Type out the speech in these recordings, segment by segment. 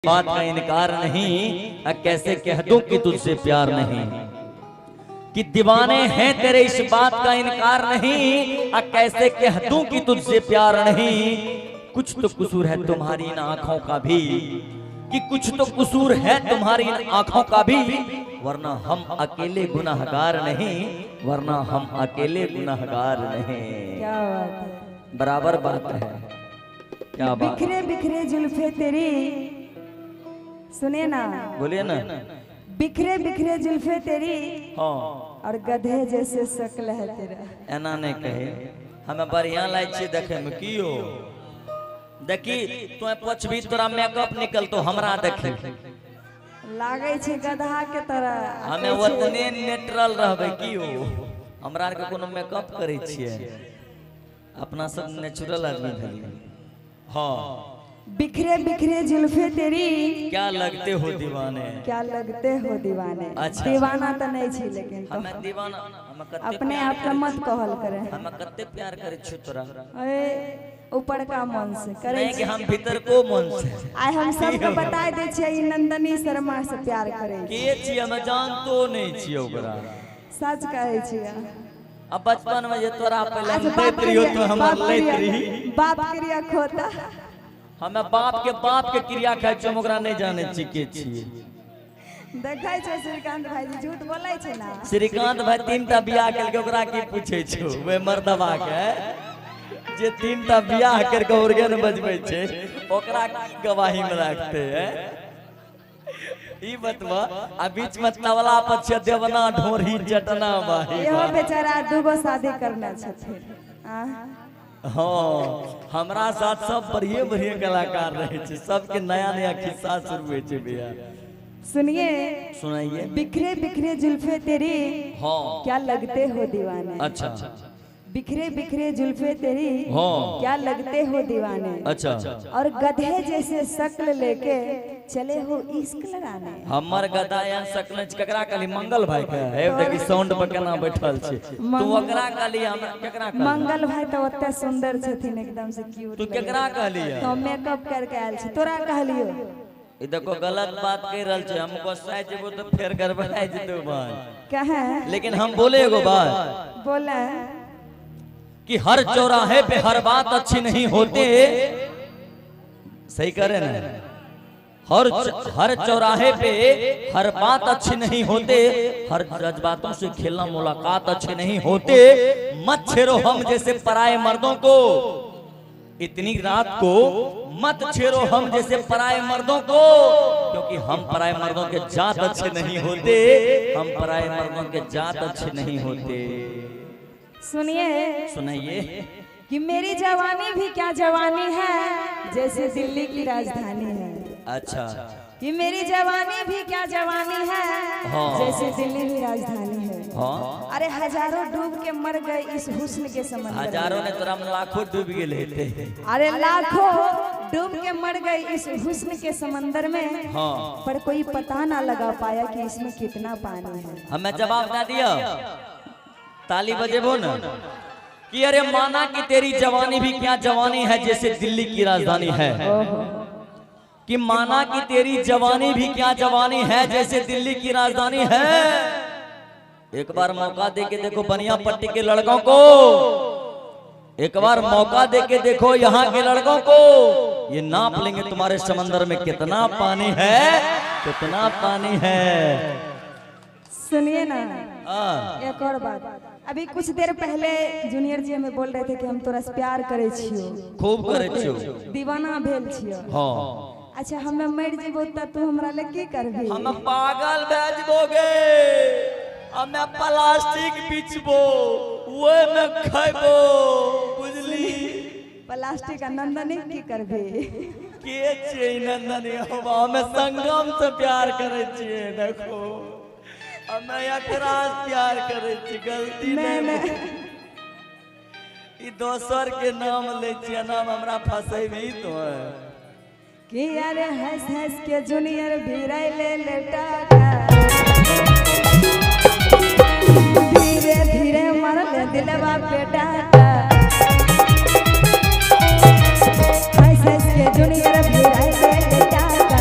बात का इनकार नहीं, कैसे कह दूं कि तुझसे प्यार नहीं, कि दीवाने हैं तेरे इस बात का इनकार नहीं, कैसे कह दूं कि तुझसे प्यार नहीं। कुछ तो कसूर है तुम्हारी इन आंखों का भी, कि कुछ तो कसूर है तुम्हारी इन आंखों का भी, वरना हम अकेले गुनाहगार नहीं, वरना हम अकेले गुनाहगार नहीं। क्या बात है, बराबर बात है। क्या बात। बिखरे बिखरे जुल्फे तेरी, सुने ना, बोलिए ना। बिखरे बिखरे जुल्फे तेरी, हाँ, और गधे जैसे शक्ल है तेरा। एना नहीं कहे, हमें बढ़िया लाग छे देखे में। की हो देखी तो पछबी तोरा मेकअप निकल तो हमरा देखी लागे छे गधा के तरह। हमें ओतने नेचुरल रहबे। की हो हमरा के कोनो मेकअप करे छिए, अपना सब नेचुरल आदमी भेलिए। हाँ, बिखरे बिखरे जुल्फे तेरी, क्या लगते हो दीवाने, क्या लगते हो दीवाने। अच्छा, दीवाना तो नहीं छी, लेकिन तो हमें दीवाना, हमें कते अपने आप के मत कहल करे। हमें कते प्यार करे छु तोरा, अरे ऊपर का मन से करे नहीं कि हम भीतर को मन से। आइ हम सबके बता दे छियै ई नंदनी शर्मा से प्यार करे के छी, हम जानतो नहीं छी ओकरा। सच कहै छियै। अब बचपन में जे तोरा पहले हम दैत रहियो तो हमर लैत रही। बाप क्रिया खोता, हमें बाप के क्रिया खाइ छी, हम ओकरा नहीं जानै छी के छियै। देखै छै श्रीकांत भाईजी झूठ बोलै छै ना। श्रीकांत भाई 3टा बियाह केलकै, ओकरा की पूछै छौ? ओहि मर्दबा के जे 3टा बियाह करके ऑर्गन बजबै छै, ओकरा की गवाही में राखते है ई बतवा। आ बीच में तबला पर छै देवना ढोरी चटना भाई। इहो बेचारा 2 शादी करने छथिन। हाँ, हमरा साथ सब बढ़िया बढ़िया कलाकार रहे छे, सबके नया नया खिस्सा शुरू होइ छे भैया। सुनिए, सुनाइए। बिखरे बिखरे जुल्फे तेरी, हाँ, क्या लगते हो दीवाने। अच्छा, बिखरे बिखरे जुल्फे तेरी, हाँ, क्या लगते हो दीवाने। अच्छा, और गधे जैसे शक्ल लेके चले हो इश्क लड़ाने। हमर गधा एहन शक्ल केकरा कहली? मंगल भाई के। हे देखी साउंड पर केना बैठल छे तू, ओकरा कहली? हमरा केकरा कहली? मंगल भाई तो ओते सुंदर छथिन, एकदम से क्यूट। तू केकरा कहली? तो मेकअप करके आयल छी, तोरा कहलियो। ई देखो गलत बात कह रहल छे, हम गुस्सा जेबो तो फेर गड़बड़ा जेतो भाई। कहे लेकिन हम बोले एगो बात बोले कि हर चौराहे पे हर बात अच्छी नहीं होते। सही करे ना? हर चौराहे पे हर बात अच्छी नहीं होते, हर जज्बातों से खेलना मुलाकात अच्छे नहीं होते। मत छेड़ो हम जैसे पराए मर्दों को, इतनी रात को मत छेड़ो हम जैसे पराए मर्दों को, क्योंकि हम पराए मर्दों के जात अच्छे नहीं होते, हम पराए मर्दों के जात अच्छे नहीं होते। सुनिए, सुनाइए। कि मेरी जवानी भी क्या जवानी है, जैसे दिल्ली की राजधानी है। अच्छा, कि मेरी जवानी भी क्या जवानी है, हाँ, जैसे दिल्ली की राजधानी है। हाँ, अरे हजारों डूब के मर गए इस हुस्न के समंदर। हजारों ने तोरा लाखों डूब गए थे। अरे लाखों डूब के मर गए इस हुस्न के समंदर में, हाँ, पर कोई पता ना लगा पाया कि इसमें कितना पानी है। हमें जवाब ना दिया, ताली बजेबो ना कि अरे माना कि तेरी जवानी भी क्या जवानी है, जैसे दिल्ली की राजधानी है। कि माना कि तेरी जवानी भी क्या जवानी है, जैसे दिल्ली की राजधानी है। एक बार मौका दे के देखो बनिया पट्टी के लड़कों को, एक बार मौका दे के देखो यहाँ के लड़कों को, ये नाप लेंगे तुम्हारे समंदर में कितना पानी है, कितना पानी है। सुनिए ना, एक और बात। अभी कुछ देर पहले जूनियर जी हमें बोल रहे थे कि हम तोरा से प्यार करे छियो, खूब करे छियो, दीवाना भेल छियो। हाँ, अच्छा, हमें मर जेबो त तू हमरा ले की करबी? हम पागल भए जेबोगे, हमें प्लास्टिक बिचबो, ओए में खैबो, बुझली? प्लास्टिक नंदनी की करबी? के छियै नंदनी? हमें संगम से प्यार करे छियै, देखो हमें एकरा प्यार करे छी, गलती नहीं। ई दोसर के नाम लै छियै, नाम हमरा फसेबी तो है। कि अरे हंस हंस के जूनियर भिड़ै ले टाका, धीरे धीरे मरल दिलवा पे डाका। हंस हंस के जूनियर भिड़ै ले टाका,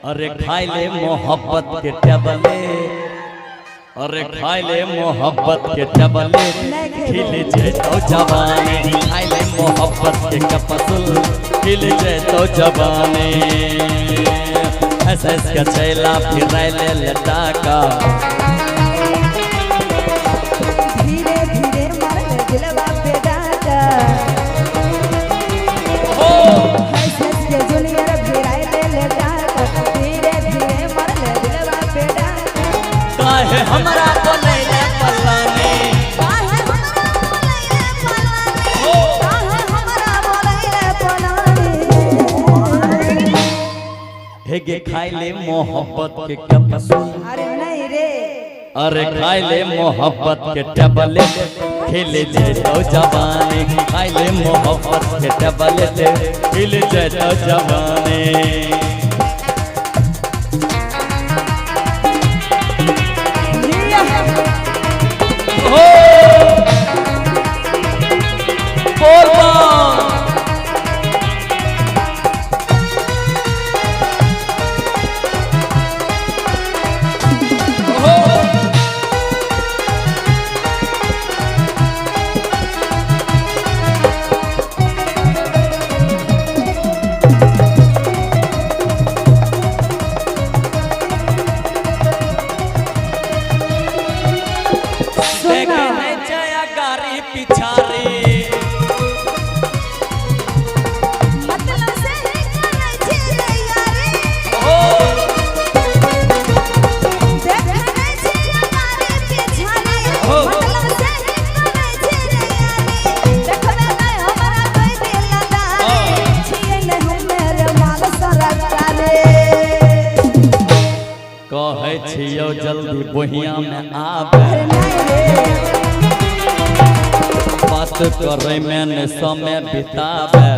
अरे खाई ले मोहब्बत के टबले, अरे खाई ले मोहब्बत के टबले, खिल जैतो जवानी। खाई ले मोहब्बत के कपसुल, खिल जैतो जवानी। ऐसे के चैला फिर ले लटाका, धीरे धीरे मारल दिलवा पे डाका। ऐसे के जूनियर भिराई ले ले डाका, धीरे धीरे मारल दिलवा पे डाका। काहे हमरा बोलैले पलानी, काहे हमरा बोलैले पलानी, काहे हमरा बोलैले पलानी। हेगे खाई ले मोहब्बत के कपसुल, अरे नहीं रे। अरे खाई ले मोहब्बत के टबलेट, खिल जैतो जवानी। खाई ले मोहब्बत के टबलेट, खिल जैतो जवानी। हो बोल बम। हो सुनना। देखने जया गारी पिछारी, मतलब से ही करै छी रे यारी, हो देखने छी गारी पिछारी। हो। मतलब से ही करै छी रे यारी, देखबे नै हमरा कोई दिलदारी। छियै नै हम्मे रे माल सरकारे। कहै छियौ जल्दी बोहिया में आबे, अरे नहीं रे। बात करे में ने समय बिताबे।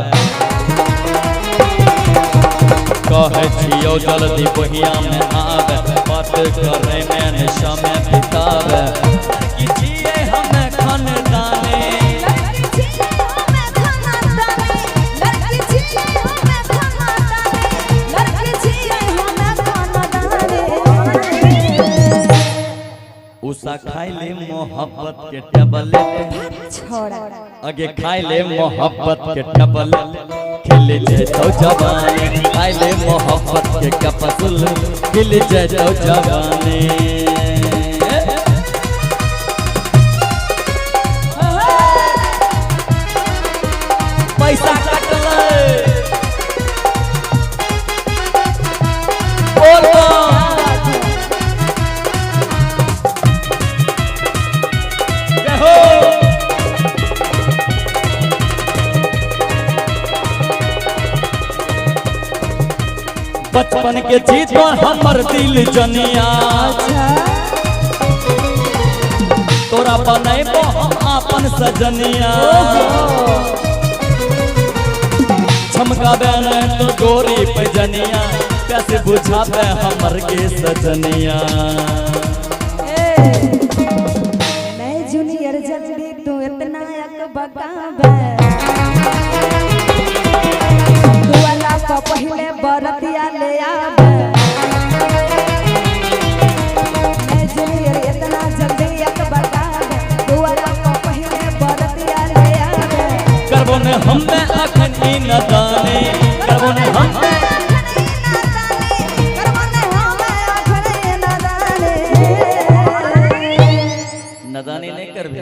कहै छियौ जल्दी बोहिया में आबे, बात करे में ने समय बिताबे। की छियै हमे खानदानी, लड़की छियै हम्मे खानदानी, लड़की छियै हम्मे खानदानी, लड़की छियै हम्मे खानदानी। उषा खाई ले मोहब्बत के टबलेट, छोड़ा। आगे खाई ले मोहब्बत के टबलेट, खिल जैतो जवानी। खाई ले मोहब्बत के कपसुल, खिल जैतो जवानी। पैसा कटलै बोल बम। जय हो। बचपन के जीत हमर दिल जनिया, अच्छा। तोरा बनैबो हम आपन सजनिया। चमकाबे न तो गोरी पैजनिया, कैसे बुझाबे हमर के सजनिया। ए नहीं जूनियर जल्दी तू इतना अकबकाबे, दुआला पर पहले बरतिया ले आबे। नहीं जूनियर इतना जल्दी अकबकाबे, दुआला पर पहले बरतिया ले आबे। करबो ने हम्मे अखन ई नदानी, करबो ने हम्मे नदानी नहीं करबे।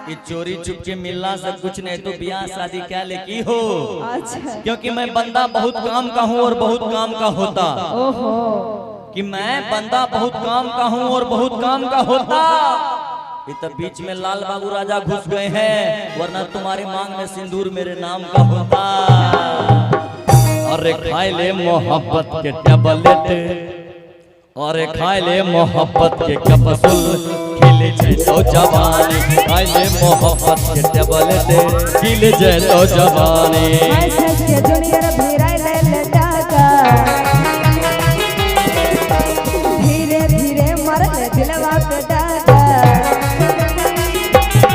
ये चोरी चुप के मिलना सब कुछ नहीं तो ब्याह शादी क्या लेकी हो। अच्छा। क्योंकि मैं बंदा बहुत काम का हूँ और बहुत काम का होता। ओहो। कि मैं बंदा बहुत काम का हूँ और बहुत काम का होता। ये तो बीच में लाल बाबू राजा घुस गए हैं, वरना तुम्हारी मांग में सिंदूर मेरे नाम का होता। अरे खाई ले मोहब्बत के टबलेट, अरे खाई ले मोहब्बत के कपसुल, खिल जैतो जवानी। खाई ले मोहब्बत के टबलेट, खिल जैतो जवानी। ऐसे के जूनियर भिराई ले ले टाका, धीरे धीरे मरल दिलवा पे डाका।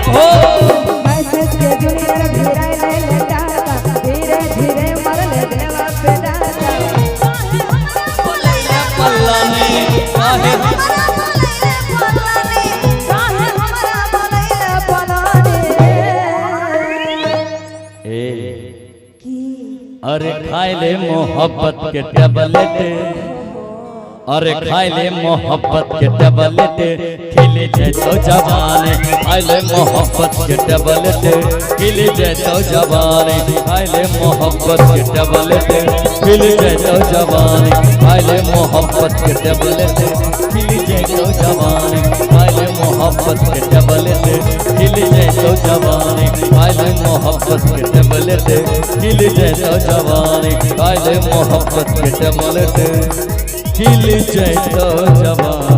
हो। ऐसे के जूनियर भिराई ले ले टाका, धीरे धीरे मरल दिलवा पे डाका। खाए ले मोहब्बत के टेबलेट, अरे खाए ले मोहब्बत के टेबलेट, खिल जाए तो जवान। खाए ले मोहब्बत के टेबलेट, खिल जाए तो जवान। खाए ले मोहब्बत के टेबलेट, खिल जाए तो जवान। खाए ले मोहब्बत के टेबलेट, खिल जाए तो जवान। खाए ले मोहब्बत के टेबलेट, खिल जाए तो जवान। खाए ले मोहब्बत के टेबलेट, खिल जाए तो जवान। खाए ले मोहब्बत के टेबलेट, खिल जाए तो जवान।